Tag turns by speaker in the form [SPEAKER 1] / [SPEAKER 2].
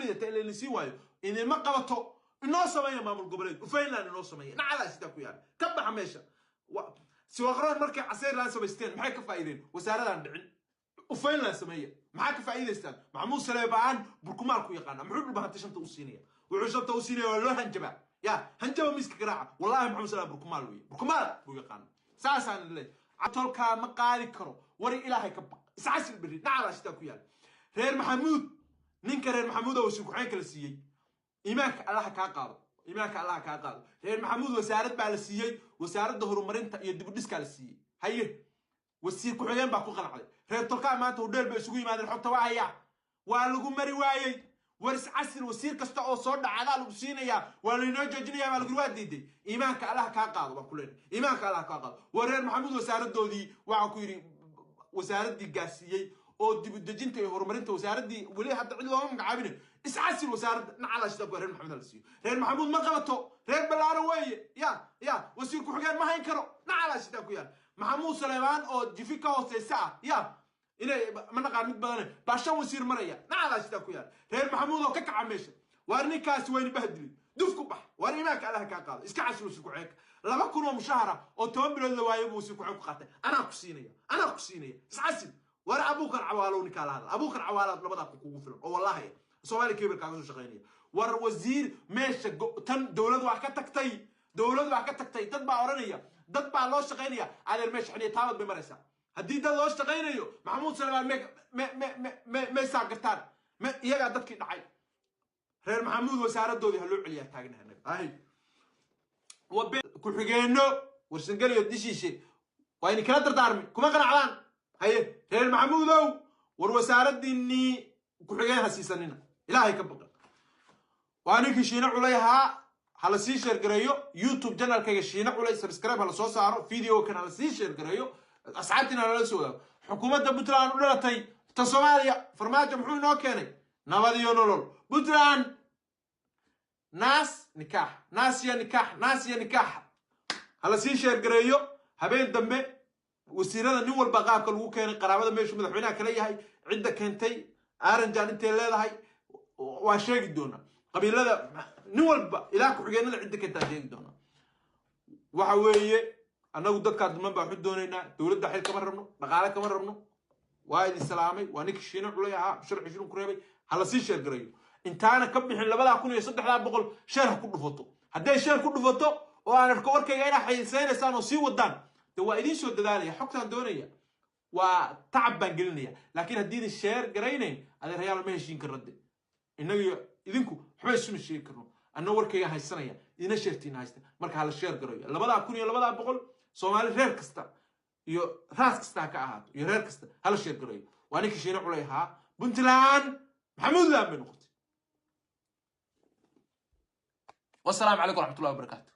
[SPEAKER 1] liidata in laydin sii waayo idinma qabato. Inoo sameeya maamul goboleed Ufaynland, inoo sameeya. Nacadaa sidaa ku yaala, ka baxa meesha. Siwaqroon markay Caseyrland samaysteen maxay ka faa'iideen? Wasaaradaan dhicin. Ufaynland sameeya, maxaa ka faa'iidaystaan? Maxamuud Saleebaan burkumaal ku yaqaana, muxuu Dhulbahante shanta u siinaya? Wuxuu shanta u siinaya waa loo hanjabaa, ya hanjaba miiska garaaca. Wallahi Maxamuud Saleebaan burkumaal weeye, burkumaal buu yaqaana. Saasaan leeyahay, tolkaa ma qaadi karo. Wari Ilaahay ka baq, iscasil berri. Nacalaa sidaa ku yaala. Reer Maxamuud, ninka reer Maxamuud oo wasiir ku-xigeenka la siiyey, iimaanka Allaha kaa qaado, iimaanka Allaha kaa qaado. Reer Maxamuud wasaarad baa la siiyey, wasaaradda horumarinta iyo dibudhiskaa la siiyey. Haye, wasiir ku-xigeen baa ku qanacday. Reer tolkaa maanta hudheel bay isugu yimaadeen, xogta waa hayaa, waa lagu mari waayey. War iscasil, wasiir kasta oo soo dhacadaa lagu siinayaa, waa laynoo joojinaya, baa lagu waa diiday. Iimaanka Allaha kaa qaado baan ku leenahay, iimaanka Allaha kaa qaado. War reer Maxamuud wasaaradoodii waxaan ku yidhi wasaaraddii gaarsiiyey oo dibudejinta iyo horumarinta, wasaaraddii weli hadda cid looma magacaabine, iscasil wasaaradda. Nacala shida reer Maxamuud la siiyo. Reer Maxamuud ma qabato, reer ballaaro weeye. Ya wasiir ku-xigeen ma hayn karo. Nacala shida ku yaal. Maxamuud Saleebaan oo jifi ka hooseysa ah, ya inay ma naqaan mid badane baa shan wasiir maraya. Nacala shida ku yaal. Reer Maxamuud oo ka kaca meesha, waar ninkaasi wayna bahdilin, duf ku bax. Waar iimaanka Allaha kaa qaado, iska casil wasiir ku-xigeenka. 2000 oo mushahara oo 10 bilood la waayo buu wasiir ku-xigeen ku qaatay. Anaa ku siinaya, anaa ku siinaya, iscasil. Waar Abuukar Cawaalow, ninkaa la hadla, Abuukar Cawaalaad labadaa kun kugu filan oo wallahi Soomaaliya Cable kaaga soo shaqaynaya. War wasiir meesha tan dowlad waa ka tagtay, dowlad waa ka tagtay. Dad baa odhanaya dad baa loo shaqaynaya. Adeer, meesha xiniya taabad bay maraysaa. Haddii dad loo shaqaynayo, Maxamuud Saleebaan me maysaa gartaan me iyagaa dadkii dhacay. Reer Maxamuud wasaaradoodii ha loo celiyaa taagnaha anaga. Ahay ku-xigeenno Warsangeliyo dishiishe waa idin kala dardaarmi, kuma qanacdaan. Haye, reer Maxamuudow, war wasaaradiinnii ku-xigeen ha siisanina, Ilaahay ka baqa. Waa ninkii Shiine Culay ahaa. Ha la sii share gareeyo YouTube channelkayga Shiine Culay, subscribe ha la soo saaro, video kan ha la sii share gareeyo, asxaabtiina lala soo wadaago. Xukuumadda Puntland u dhalatay ta Soomaaliya, Farmaajo muxuu inoo keenay? Nabad iyo nolol. Puntland naas nikaax, naas iyo nikaax, naas iyo nikaax. Hala sii share gareeyo. Habeen dambe wasiirada nin walba qaabka lagu keenay, qaraabada meeshu madaxweynaha kala yahay, cidda keentay, Aaranjaan intay leedahay waa sheegi doonaa. Qabiilada nin walba ilaa ku-xigeenada cidda keentaa sheegi doonaa. Waxa weeye annagu dadkaa duman baa waxu doonaynaa, dowladda xil kama rabno, dhaqaale kama rabno. Waa idin salaamay, waa ninkii Shiine Culay ahaa, sharci shilin ku reebay. Hala sii share gareeyo. Intaana ka bixin 2300 share ha ku dhufato. Hadday share ku dhufato oo aan arko warkayga inaa xayisaynaysaan oo sii wadaan, de waa idiin soo dadaalaya, xogtaan doonaya waa tacab baan gelinaya. Laakiin haddii idin share garaynayn, adeerayaal, ma heshiin karno de innagiyo idinku, waxba isuma sheegi karno. Anna warkayga haysanaya, idina sharetiina haysta. Marka hala share garayo. 2200, Soomaali reer kasta iyo raas kasta ha ka ahaato iyo reer kasta hala share garayo. Waa ninkii Shiine Culay ahaa. Puntland Maxamuud Laan bay noqotay. Wasalaamu calaykum waraxmatullahi wabarakaatu.